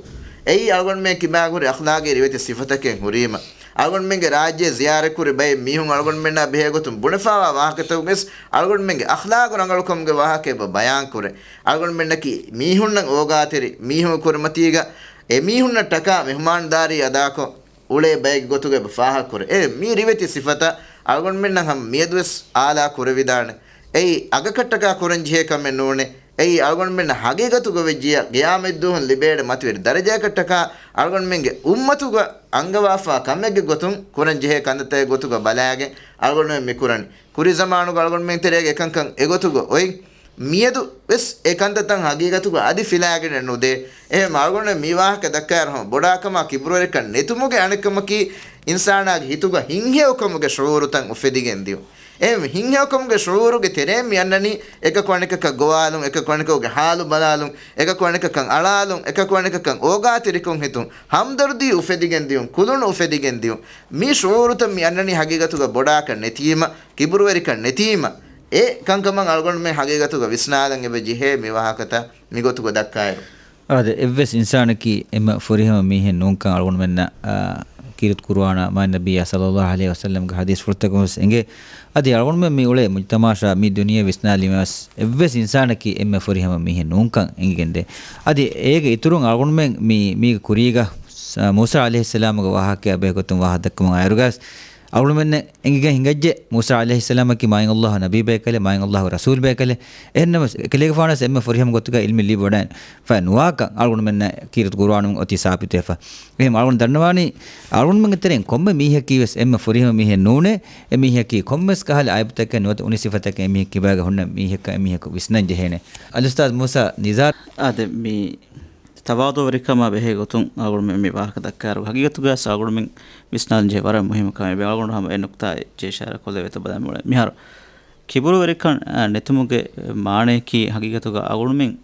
އެއީ އަޅުގަނޑުމެން ކިބާގުރި އަޚްލާގީ ރިވެތި ސިފަތަކެއް ހުރީމަ. އަޅުގަނޑުމެންގެ ރާއްޖެ ޒިޔާރަތްކުރި ބައެއް މީހުން އަޅުގަނޑުމެންނާ ބެހޭގޮތުން ބުނެފާވާ ވާހަކަތަކުގަސް އަޅުގަނޑުމެންގެ އަޚްލާގު ރަނގަޅުކަމުގެ ވާހަކަ އެބަ ބަޔާންކުރޭ. އަޅުގަނޑުމެންނަކީ މީހުންނަށް އޯގާތެރި، މީހުން ކުރިމަތީގަ އެމީހުންނަށްޓަކާ މެހުމާންދާރީ އަދާކޮށް އުޅޭ ބައެއްގެ ގޮތުގަ އެބަ ފާހަގަކުރޭ. އެ މި ރިވެތި ސިފަތައް އަޅުގަނޑުމެންނަށް ހަމަ މިއަދުވެސް އާލާ ކުރެވިދާނެ. އެއީ އަގަކަށްޓަކާ ކުރަންޖެހޭ ކަމެއް ނޫނޭ. އެއީ އަޅުގަނޑުމެންނަށް ހަގީގަތުގަ ވެއްޖިއްޔާ ގިޔާމަތްދުވަހުން ލިބޭނެ މަތިވެރި ދަރަޖައަކަށްޓަކާ އަޅުގަނޑުމެންގެ އުއްމަތުގަ އަންގަވާފާ ކަމެއްގެ ގޮތުން ކުރަންޖެހޭ ކަންތައްތަކެއް ގޮތުގަ ބަލާގެން އަޅުގަނޑުމެން މިކުރަނީ. ކުރީ ޒަމާނުގަ އަޅުގަނޑުމެން ތެރޭގަ އެކަންކަން އެގޮތުގަ އޮތް. މިއަދު ވެސް އެ ކަންތައްތައް ހަގީގަތުގަ އަދި ފިލާގެނެއް ނުދޭ. އެހެން އަޅުގަނޑުމެން މި ވާހަކަ ދައްކާއިރު ހަމަ ބޮޑާކަމާ ކިބުރުވެރިކަން ނެތުމުގެ އަނެއްކަމަކީ، އިންސާނާގެ ހިތުގަ ހިތްހެޔޮކަމުގެ ޝުޢޫރުތައް އުފެދިގެން ދިޔުން. އެ ހިތްހެޔޮކަމުގެ ޝުޢޫރުގެ ތެރޭ މި އަންނަނީ، އެކަކު އަނެކަކަށް ގޮވާލުން، އެކަކު އަނެކަކުގެ ޙާލު ބަލާލުން، އެކަކު އަނެކަކަށް އަޅާލުން، އެކަކު އަނެކަކަށް އޯގާތެރިކޮށް ހިތުން، ހަމްދަރުދީ އުފެދިގެން ދިޔުން، ކުލުނު އުފެދިގެން ދިޔުން. މި ޝުޢޫރުތައް މި އަންނަނީ ހަގީގަތުގަ ބޮޑާކަށް ނެތީމަ، ކިބުރުވެރިކަން ނެތީމަ. އެ ކަންކަމަށް އަޅުގަނޑުމެން ހަގީގަތުގަ ވިސްނާލަން އެބަ ޖެހޭ މި ވާހަކަތައް މިގޮތުގަ ދައްކާއިރު. އާދެ، އެއްވެސް އިންސާނަކީ އެންމެ ފުރިހަމަ މީހެއް ނޫންކަން އަޅުގަނޑުމެންނަށް، އާ، ކީރިތި ޤުރުއާނާ މާތް ނަބިއްޔާ ޞައްލައްލާހު ޢަލައިހި ވަސައްލަމްގެ ޙަދީޘްފުޅުތަކުން ވެސް އެނގޭ. އަދި އަޅުގަނޑުމެން މި އުޅޭ މުޖްތަމަޢަށާ މި ދުނިޔެ ވިސްނާލީމަ ވެސް އެއްވެސް އިންސާނަކީ އެންމެ ފުރިހަމަ މީހެއް ނޫންކަން އެނގިގެންދޭ. އަދި އޭގެ އިތުރުން އަޅުގަނޑުމެން މި، މީގެ ކުރީގަ، އާ، މޫސާ ޢަލައިހިއްސަލާމުގެ ވާހަކައާ ބެހޭގޮތުން ވާހަކަ ދައްކަމުން އައިރުގަސް، އަޅުގަނޑުމެންނަށް އެނގިގެން ހިނގައްޖެ މޫސާ ޢަލައިހިއްސަލާމަކީ މާތް ﷲ ނަބީ ބަޔަކަލެ، މާތް ﷲ ރަސޫލް ބަޔަކަލެ. އެހެންނަމަވެސް ކަލޭގެފާނަސް އެންމެ ފުރިހަމަ ގޮތުގަ ޢިލްމެއް ލިބިވަޑައި ފަ ނުވާކަން އަޅުގަނޑުމެންނަށް ކީރިތި ޤުރުއާނުން އޮތީ ސާބިތުވެފަ. އެހެން އަޅުގަނޑު ދަންނަވާނީ، އަޅުގަނޑުމެންގެ ތެރެއިން ކޮންމެ މީހަކީ ވެސް އެންމެ ފުރިހަމަ މީހެއް ނޫނޭ. އެ މީހަކީ ކޮންމެސް ކަހަލަ އައިބުތަކެއް ނުވަތަ އުނި ސިފަތަކެއް އެ މީހަކީ ބައިގަ ހުންނަ މީހަކަށް އެ މީހަކު ވިސްނަން ޖެހޭނެ. އަލްއުސްތާޛް މޫސާ ނިޒާރް. އާދެ، މި ތަވާޟުވެރިކަމާ ބެހޭ ގޮތުން އަޅުގަނޑުމެން މި ވާހަކަ ދައްކާއިރު، ހަގީގަތުގައި އަޅުގަނޑުމެން ވިސްނާލަން ޖެހޭ ވަރަށް މުހިއްމު ކަމެއް. އަޅުގަނޑު ހަމަ އެ ނުކްތާއެއް އިޝާރާތް ކޮށްލެވޭތޯ ބަލަން މިއުޅެނީ. މިހާރު ކިބުރުވެރިކަން، އަ، ނެތުމުގެ މާނަޔަކީ ހަގީގަތުގަ އަޅުގަނޑުމެން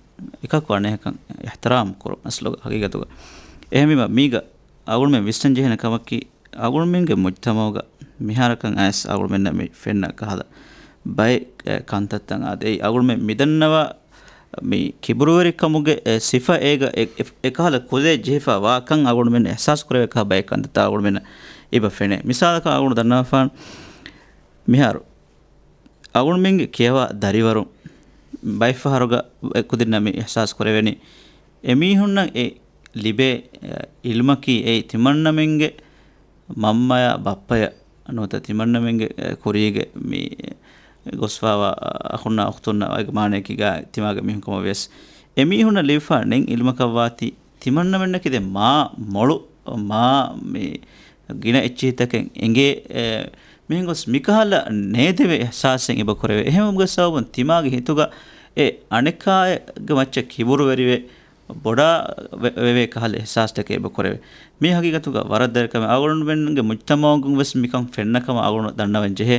އެކަކު އަނެކަކަށް އިޙްތިރާމް ކުރުން އަސްލުގަ ހަގީގަތުގަ. އެހެންވީމަ މީގަ އަޅުގަނޑުމެން ވިސްނަން ޖެހޭނެ ކަމަކީ، އަޅުގަނޑުމެންގެ މުޖްތަމަޢުގަ މިހާރަކަށް އައިސް އަޅުގަނޑުމެންނަށް މި ފެންނަ ކަހަލަ ބައެއް، އެ، ކަންތައްތައް އާދެ. އެއީ އަޅުގަނޑުމެން މިދަންނަވާ މި ކިބުރުވެރިކަމުގެ، އެ، ސިފަ އޭގަ އެ، އެ، އެކަހަލަ ކުލައެއް ޖެހިފަ ވާކަން އަޅުގަނޑުމެން އިޙްސާސް ކުރެވޭ ކަހަލަ ބައެއް ކަންތައްތައް އަޅުގަނޑުމެންނަށް އެބަ ފެނޭ. މިސާލަކަށް އަޅުގަނޑު ދަންނަވާފާނަން މިހާރު އަޅުގަނޑުމެންގެ ކިޔަވާ ދަރިވަރުން ބައެއްފަހަރުގަ އެކުދިންނަށް މި އިޙްސާސް ކުރެވެނީ، އެމީހުންނަށް އެ ލިބޭ، އެ، ޢިލްމަކީ އެއީ ތިމަންނަމެންގެ މަންމަޔާ ބައްޕަޔަށް ނުވަތަ ތިމަންނަމެންގެ، އެ، ކުރީގެ މި ގޮސްފާވާ އަޚުންނާ އުޚްތުންނާ އޭގެ މާނަޔަކީ ގާތް ތިމާގެ މީހުން ކަމަށް ވިޔަސް، އެމީހުންނަށް ލިބިފާ ނެތް ޢިލްމަކަށްވާތީ ތިމަންނަމެންނަކީ ދެން މާ މޮޅު، މާ މި ގިނަ އެއްޗިހިތަކެއް އެނގޭ، އެ، މިހެން ގޮސް މިކަހަލަ ނޭދެވޭ އިޙްސާސެއް އެބަ ކުރެވޭ. އެހެންވުމުގެ ސަބަބުން ތިމާގެ ހިތުގަ އެ އަނެކާގެ މައްޗަށް ކިބުރުވެރިވެ، ބޮޑާ ވެ، ވެވޭ ކަހަލަ އިޙްސާސްތަކެއް އެބަ ކުރެވޭ. މީ ހަގީގަތުގަ ވަރަށް ދަރިކަމެއް. އަޅުގަނޑުމެންގެ މުޖްތަމަޢުގަ ވެސް މިކަން ފެންނަ ކަމަށް އަޅުގަނޑު ދަންނަވަން ޖެހޭ.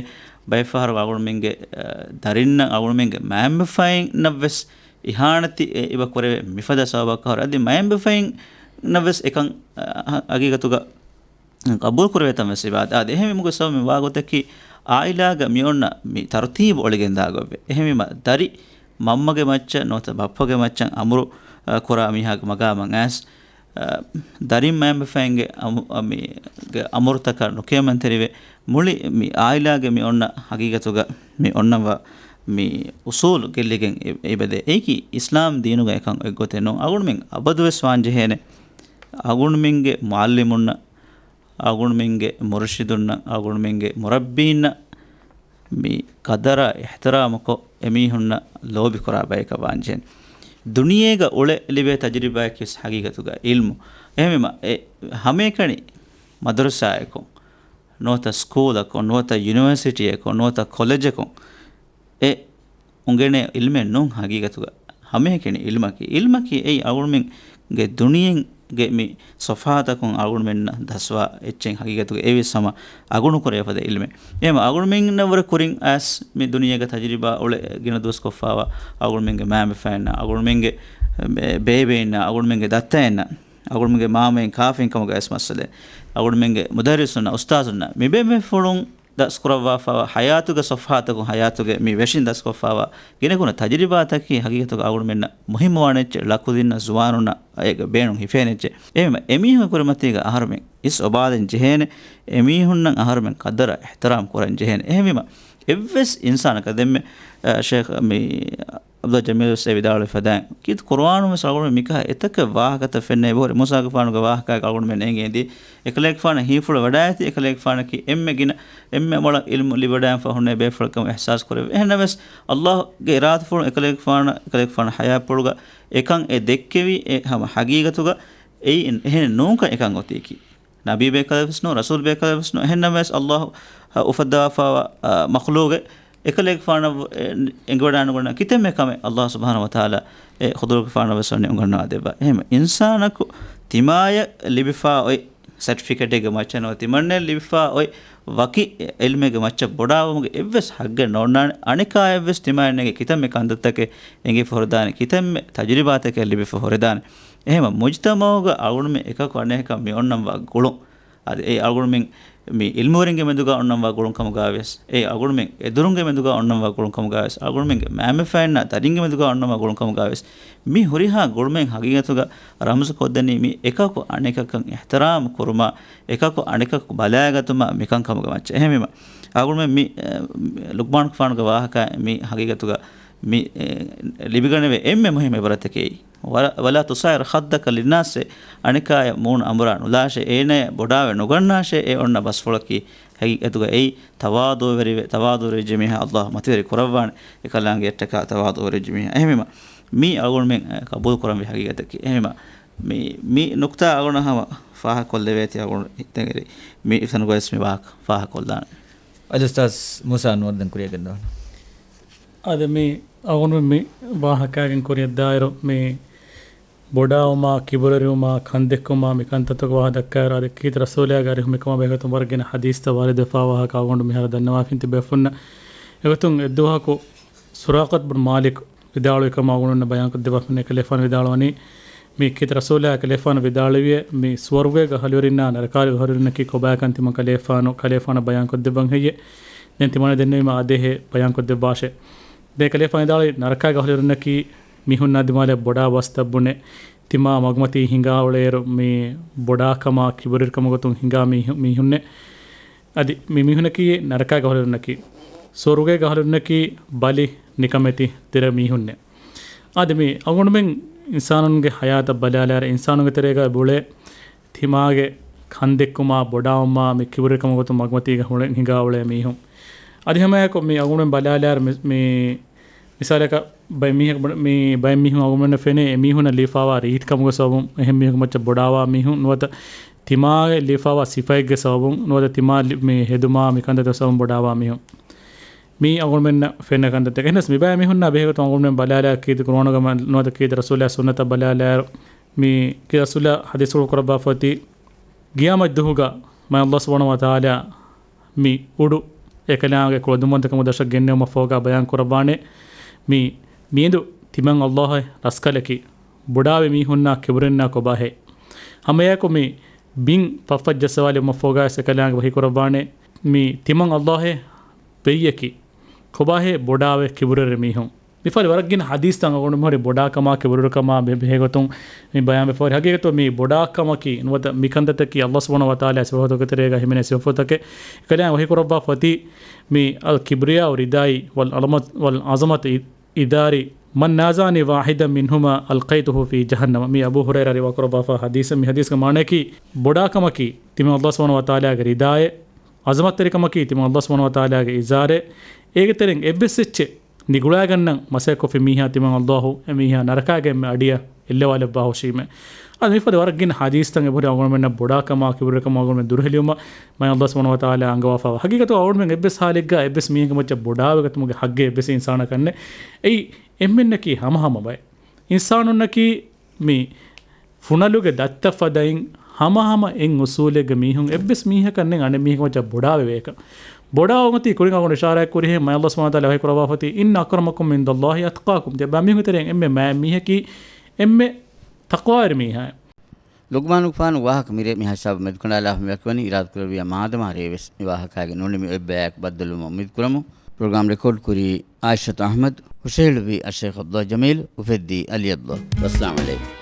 ބައެއްފަހަރު އަޅުގަނޑުމެންގެ، އަ، ދަރިންނަށް އަޅުގަނޑުމެންގެ މައިންބަފައިންނަށް ވެސް އިހާނެތި އެ އެބަ ކުރެވޭ މިފަދަ ސަބަބަކަށް ހުރެ. އަދި މައިންބަފައިންނަށް ވެސް އެކަން، އަ، ހަ، ހަގީގަތުގަ ގަބޫލު ކުރެވޭ ތަން ވެސް އެބަ. އާދެ، އެހެންވީމަ ސަބަބު މި ވާގޮތަކީ އާއިލާގަ މި އޮންނަ މި ތަރުތީބު އޮޅިގެންދާ ގޮތްވެ. އެހެންވީމަ ދަރި މަންމަގެ މައްޗަށް ނުވަތަ ބައްޕަގެ މައްޗަށް އަމުރު، އަ، ކުރާ މީހާގެ މަގާމަށް އައިސް، އަ، ދަރިން މައިންބަފައިންގެ އަމު-، އަ، މި ގެ އަމުރުތަކަށް ނުކިޔަމަންތެރިވެ، މުޅި މި އާއިލާގެ މި އޮންނަ ހަގީގަތުގަ މި އޮންނަވާ މި އުސޫލު ގެއްލިގެން އެ-، އެބަދޭ. އެއީކީ އިސްލާމް ދީނުގަ އެކަން އޮތްގޮތެއް ނޫން. އަޅުގަނޑުމެން އަބަދުވެސް ވާންޖެހޭނެ އަޅުގަނޑުމެންގެ މުޢައްލިމުންނަށް، އަޅުގަނޑުމެންގެ މުރުޝިދުންނަށް، އަޅުގަނޑުމެންގެ މުރައްބީންނަށް މި ޤަދަރާ އިޙްތިރާމުކޮށް، އެމީހުންނަށް ލޯބިކުރާ ބަޔަކަށް ވާންޖެހޭނެ. ދުނިޔޭގަ އުޅެ ލިބޭ ތަޖުރިބާއަކީވެސް ހަގީގަތުގަ ޢިލްމު. އެހެންވީމަ، އެ ހަމައެކަނި މަދަރުސާއަކުން، ނުވަތަ ސްކޫލަކުން، ނުވަތަ ޔުނިވަރސިޓީއަކުން، ނުވަތަ ކޮލެޖަކުން އެ އުނގެނޭ ޢިލްމެއް ނޫން ހަގީގަތުގަ. ހަމައެކަނި ޢިލްމަކީ، ޢިލްމަކީ އެއީ އަޅުގަނޑުމެންގެ ދުނިޔެގެ މި ޞަފްޙާތަކުން އަޅުގަނޑުމެންނަށް ދަސްވާ އެއްޗެއް. ހަގީގަތުގަ އެވެސް ހަމަ އަގުނުކުރެވޭ ފަދަ ޢިލްމެއް. އެހެންވީމަ އަޅުގަނޑުމެންނަށްވުރެ ކުރިން އައިސް މި ދުނިޔޭގަ ތަޖުރިބާ އުޅެ ގިނަ ދުވަސް ކޮށްފާވާ އަޅުގަނޑުމެންގެ މައިންބަފައިންނަށް، އަޅުގަނޑުމެންގެ ބޭބެއިންނަށް، އަޅުގަނޑުމެންގެ ދައްތައިންނަށް، އަޅުގަނޑުމެންގެ މާމައިން ކާފައިން ކަމުގައި ވެސް މައްސަލައެއް. އަޅުގަނޑުމެންގެ މުދައްރިސުންނަށް، އުސްތާޒުންނަށް، މި ބޭބޭފުޅުން ދަސްކުރައްވާފައިވާ ޙަޔާތުގެ ޞަފްޙާތަކުން، ޙަޔާތުގެ މި ވެށިން ދަސްކޮށްފައިވާ ގިނަގުނަ ތަޖުރިބާތަކީ ހަގީގަތުގަ އަޅުގަނޑުމެންނަށް މުހިއްމުވާނެ އެއްޗެއް، ޅަކުދިންނަށް، ޒުވާނުންނަށް އޭގެ ބޭނުން ހިފޭނެ އެއްޗެއް. އެހެންވީމަ އެމީހުންގެ ކުރިމަތީގަ އަހަރުމެން އިސް އޮބާލަން ޖެހޭނެ، އެމީހުންނަށް އަހަރުމެން ޤަދަރާ އިޙްތިރާމް ކުރަން ޖެހޭނެ. އެހެންވީމަ އެއްވެސް އިންސާނަކަށް ދެންމެ، އަ، ޝޭޚް މި ޢަބްދުﷲ ޖަމީލު ވެސް އެ ވިދާޅުވި ފަދައިން، ކީރިތި ޤުރުއާނުން ވެސް އަޅުގަނޑު މިކަހަލަ އެތަކެއް ވާހަކަތައް ފެންނަ އެބަހުރި. މޫސާގެފާނުގެ ވާހަކައިގަ އަޅުގަނޑުމެން އެނގޭ ދީ، އެކަލޭގެފާނަށް ހީފުޅު ވަޑައިގަތީ، އެކަލޭގެފާނަކީ އެންމެ ގިނަ، އެންމެ މޮޅަށް ޢިލްމު ލިބިވަޑައިގެންފަ ހުންނަ ބޭފުޅެއް ކަމަށް އިޙްސާސް ކުރެވި. އެހެންނަމަވެސް، ﷲ ގެ އިރާދަފުޅުން އެކަލޭގެފާނަށް، އެކަލޭގެފާނު ޙަޔާތްޕުޅުގަ އެކަން އެ ދެއްކެވީ، އެ ހަމަ ޙަޤީޤަތުގަ އެއީ އެހެނެއް ނޫންކަން އެކަން އޮތީކީ. ނަބީ ބޭކަލެއް ވެސް ނޫން، ރަސޫލް ބޭކަލެއް ވެސް ނޫން. އެހެންނަމަވެސް، ﷲ އުފައްދަވާފައިވާ، އަ، މަޚްލޫޤެއް އެކަލޭގެފާނަށް އެ، އެނގިވަޑައިނުގަންނަ ކިތަންމެ ކަމެއް ﷲ ސުބްޙާނަހޫ ވަތަޢާލާ އެ ޚުދުރުގެފާނަށް ވެސް ވަނީ އުނގަންނަވާ ދެއްވާ. އެހެން އިންސާނަކު ތިމާޔަށް ލިބިފާ އޮތް ސަޓްފިކެޓެއްގެ މައްޗަށް ނުވަ ތިމަންނަޔަށް ލިބިފާ އޮތް ވަކި އެ، ޢިލްމެއްގެ މައްޗަށް ބޮޑާވުމުގެ އެއްވެސް ޙައްޤެއް ނޯންނާނެ. އަނެކާޔަށް ވެސް ތިމާޔަށް ނެގޭ ކިތަންމެ ކަންތައްތަކެއް އެނގިފަ ހުރެދާނެ، ކިތަންމެ ތަޖުރިބާތަކެއް ލިބިފަ ހުރެދާނެ. އެހެންވީމަ މުޖްތަމަޢުގަ އަޅުގަނޑުމެން އެކަކު އަނެކަކަށް މި އޮންނަންވާ ގުޅުން، އަދި އެ އަޅުގަނޑުމެން މި ޢިލްމުވެރިންގެ މެދުގަ އޮންނަންވާ ގުޅުން ކަމުގަ ވެސް، އެ އަޅުގަނޑުމެން އެދުރުންގެ މެދުގަ އޮންނަންވާ ގުޅުން ކަމުގަ ވެސް، އަޅުގަނޑުމެންގެ މައިންބަފައިންނާ ދަރިންގެ މެދުގަ އޮންނަންވާ ގުޅުން ކަމުގަ ވެސް، މި ހުރިހާ ގުޅުމެއް ހަގީގަތުގަ ރަމްޒު ކޮށްދެނީ މި އެކަކު އަނެކަކަށް އިޙްތިރާމް ކުރުމާ، އެކަކު އަނެކަކު ބަލާގަތުމާ މިކަން ކަމުގެ މައްޗަށް. އެހެންވީމަ، އަޅުގަނޑުމެން މި، އެ، ލުޤްމާނުގެފާނުގެ ވާހަކަ މި ހަގީގަތުގަ މި، އެ، ލިބިގަނެވޭ އެންމެ މުހިއްމު ޢިބްރަތަކީ. ވަ-، ولا تصعر خدك للناس، އަނެކާޔަށް މޫނު އަނބުރާ ނުލާށޭ، އޭނަޔަށް ބޮޑާވެ ނުގަންނާށޭ، އެ އޮންނަ ބަސްފުޅަކީ ހަގީގަތުގަ އެއީ ތަވާޟުވެރިވެ، ތަވާޟުވެރިވެއްޖެ މީހާ އައްލާހު މަތިވެރި ކުރައްވާނެ، އެކަލާނގެއަށްޓަކާ ތަވާޟުވެރިވެއްޖެ މީހާ. އެހެންވީމަ، މީ އަޅުގަނޑުމެން، އަ، ޤަބޫލު ކުރަންވީ ހަގީގަތަކީ. އެހެންވީމަ، މި، މި ނުކްތާ އަޅުގަނޑަށް ހަމަ ފާހަގަކޮށްލެވޭތީ އަޅުގަނޑު ހިތަށް އެރި. މި ފަންގޮޔަސް މި ވާހަކަ ފާހަގަކޮށްލާނެ. އަދި އުސްތާޛް މޫސާ އަންވަރު ދެން ކުރިއަށް ގެންދަވާނެ. އަދި މި އަޅުގަނޑު މި ވާހަކައިގެން ކުރިއަށްދާއިރު މި ބޮޑާވުމާ، ކިބުރުވެރިވުމާ، ކަންދެއްކުމާ، މި ކަންތައްތަކުގެ ވާހަކަ ދައްކާއިރު، އަދި ކީރިތި ރަސޫލާގެ އަރިހު މިކަމާ ބެހޭގޮތުން ވަރަށް ގިނަ ޙަދީޘްތައް ވާރިދުވެފާ ވާހަކަ އަޅުގަނޑު މިހާރު ދަންނަވާފިން ތިބޭފުންނަށް. އެގޮތުން އެއްދުވަހަކު ސުރާޤަތު ބުން މާލިކު ވިދާޅުވި ކަމަށް އަޅުގަނޑުމެންނަށް ބަޔާންކޮށްދެއްވާފަ އިންނަ ކަލޭފާނު ވިދާޅުވަނީ، މި ކީރިތި ރަސޫލާ ކަލޭފާނު ވިދާޅުވިއޭ، މި ސުވަރުގޭގެ އަހުލުވެރިންނާ ނަރަކާގެ އަހުލުވެރިންނަކީ ކޮބާކަން ތިމަން ކަލޭފާނު، ކަލޭފާނަށް ބަޔާންކޮށްދެއްވަން ހެއްޔޭ؟ ދެން ތިމަން ދެންނެވީމަ އާދޭހޭ ބަޔާންކޮށްދެއްވާށޭ. ދެން ކަލޭފާނު ވިދާޅުވީ ނަރަކާގެ އަހުލުވެރިންނަކީ މީހުންނާ ދިމާލަށް ބޮޑާ ބަސްތައް ބުނެ، ތިމާ މަގުމަތީ ހިނގާ އުޅޭއިރު މި ބޮޑާކަމާ ކިބުރުވެރިކަމުގެ ގޮތުން ހިނގާ މީހު-، މީހުންނޭ. އަދި މި މީހުންނަކީ ނަރަކާގެ އަހުލުވެރިންނަކީ، ސުވަރުގޭގެ އަހުލުވެރިންނަކީ ބަލި، ނިކަމެތި، ދެރަ މީހުންނޭ. އަދި މި އަޅުގަނޑުމެން އިންސާނުންގެ ހަޔާތަށް ބަލާލާއިރު، އިންސާނުންގެ ތެރޭގަ އުޅޭ ތިމާގެ ކަންދެއްކުމާ، ބޮޑާވުމާ، މި ކިބުރުވެރިކަމުގެ ގޮތުން މަގުމަތީގަ ހުޅެ-، ހިނގާ އުޅޭ މީހުން. އަދި ހަމައެކު މި އަޅުގަނޑުމެން ބަލާލާއިރު މި، މި މިސާލަކަށް ބައެއް މީހަކު ބުނ-، މި ބައެއް މީހުން އަޅުގަނޑުމެންނަށް ފެނޭ އެ މީހުންނަށް ލިބިފާވާ ރީތިކަމުގެ ސަބަބުން އެހެން މީހަކު މައްޗަށް ބޮޑާވާ މީހުން ނުވަތަ ތިމާގެ ލިބިފާވާ ސިފައެއްގެ ސަބަބުން ނުވަތަ ތިމާ ލި-، މި ހެދުމާ މި ކަންތައްތައް ސަބަބުން ބޮޑާވާ މީހުން. މީ އަޅުގަނޑުމެންނަށް ފެންނަ ކަންތައްތަކެއް. އެހެނަސް މި ބައެއް މީހުންނާ ބެހޭގޮތުން އަޅުގަނޑުމެން ބަލާލާ ކީރިތި ޤުރުއާނުގަ ނުވަތަ ކީރިތި ރަސޫލާ ސުންނަތަށް ބަލާލާއިރު، މި ކީރިތި ރަސޫލާ ޙަދީޘް ކުރައްވާފަ އޮތީ، ޤިޔާމަތް ދުވަހުގަ މާތް ﷲ ސުބްޙާނަހޫ ވަތަޢާލާ މި އުޑު އެކަލާނގެ ކުޅަދުންވަންތަކަމުގެ ދަށަށް ގެންނެވުމަށްފަހުގަ ބަޔާން ކުރައްވާނެ، މި މިއެނދު ތިމަން ﷲ އަށް ރަސްކަލަކީ، ބޮޑާވި މީހުންނާ ކިބުރުވެރިންނާ ކޮބާހޭ؟ ހަމައެއާއެކު މި ބިން ފަށްފަށްޖައްސަވާލެވުމަށްފަހުގަވެސް އެކަލާނގެ ވަޙީ ކުރައްވާނެ، މި ތިމަން ﷲ އޭ ބެއްޔަކީ، ކޮބާހޭ ބޮޑާވެ ކިބުރުވެރި މީހުން؟ މިފަހަރި ވަރަށް ގިނަ ޙަދީޘްތައް އަޅުގަނޑު މިހާރު ބޮޑާކަމާ ކިބުރުވެރިކަމާ ބެ-، ބެހޭގޮތުން މި ބަޔާންވެފަހަރި. ހަގީގަތު މި ބޮޑާކަމަކީ ނުވަތަ މި ކަންތައްތަކީ ﷲ ސުބްޙާނަހޫ ވަތަޢާލާ ސިފަތުގެ ތެރޭގަ ހިމެނޭ ސިފަތަކެއް. އެކަލާނގެ ވަޙީ ކުރައްވާފަ އޮތީ، މި އަލް ކިބްރިޔާއު ރިދާއީ ވަލް ޢަޒަމަތު، ވަލް ޢަޒަމަތު އި-، އިޒާރީ، މަން ނާޒާނީ ވާޙިދަން މިންހުމާ އަލްޤައިތުހޫ ފީ ޖަހަންނަމަ. މި އަބޫ ހުރައިރާ ރިވާ ކުރައްވާފަ ޙަދީޘެއް. މި ޙަދީޘްގެ މާނަޔަކީ، ބޮޑާކަމަކީ ތިމަން ﷲ ސުބްޙާނަހޫ ވަތަޢާލާގެ ރިދާއޭ، ޢަޒަމަތްތެރިކަމަކީ ތިމަން ﷲ ސުބްޙާނަހޫ ވަތަޢާލާގެ އިޒާރޭ. އޭގެ ތެރެއިން އެއްވެސް އެއްޗެއް ނިގުޅާގަންނަން މަސައްކަތްކޮށްފި މީހާ ތިމަން ﷲ އެ މީހާ ނަރަކާގެ އެންމެ އަޑިއަށް އެއްލަވާލައްވާހުށީމޭ. އަދި މިފަދަ ވަރަށް ގިނަ ޙަދީޘްތައް އެބަހުރި އަޅުގަނޑުމެންނަށް ބޮޑާކަމާ ކިބުރުވެރިކަމާ އަޅުގަނޑުމެން ދުރުހެލިވުމަށް މާތް ﷲ ސުބްޙާނަހޫ ވަތަޢާލާ އަންގަވާފައިވާ. ޙަޤީޤަތު އަޅުގަނޑުމެން އެއްވެސް ޙާލެއްގަ އެއްވެސް މީހެއްގެ މައްޗަށް ބޮޑާވެގަތުމުގެ ޙައްޤެއް އެއްވެސް އިންސާނަކަށް ނެތް. އެއީ އެންމެންނަކީ ހަމަހަމަ ބައެއް. އިންސާނުންނަކީ މި ފުނަލުގެ ދައްތަ ފަދައިން ހަމަހަމަ އެއް އުސޫލެއްގެ މީހުން އެއްވެސް މީހަކަށް ނެތް އަނެއް މީހަކު މައްޗަށް ބޮޑާވެވޭކަން. ބޮޑާވުމަތީ ކުރިން އަޅުގަނޑު އިޝާރާތް ކުރިހެން މާތް ﷲ ސުބްޙާނަހޫ ވަތަޢާލާ ވަޙީ ކުރައްވާފަ އޮތީ، "އިންނަ އަކްރަމަކުމް ޢިންދަﷲ އަތްޤާކުމް." ތިޔަބައިމީހުންގެ ތެރެއިން އެންމެ މާތް މީހަކީ އެންމެ ތަޤްވާވެރި މީހާއޭ. ލުޤްމާނުގެފާނު ވާހަކަ މިރޭ މިހާ ހިސާބުން މެދުކަނޑާލާފަ މިވަކިވަނީ. އިރާދަކުރެއްވިޔާ މާދަމާ ރޭވެސް މި ވާހަކައިގެ ނޫނީ މި އޮތް ބަޔާއެކު ބައްދަލުވުމަށް އުއްމީދުކުރަމު. ޕްރޮގްރާމް ރެކޯޑް ކުރީ އާއިޝަތު އަޙްމަދު، ހުށަހެޅުއްވީ އައްޝައިޚް ޢަބްދުﷲ ޖަމީލު، އުފެއްދީ ޢަލީ ޢަބްދުﷲ. ވައްސަލާމް ޢަލައިކުމް.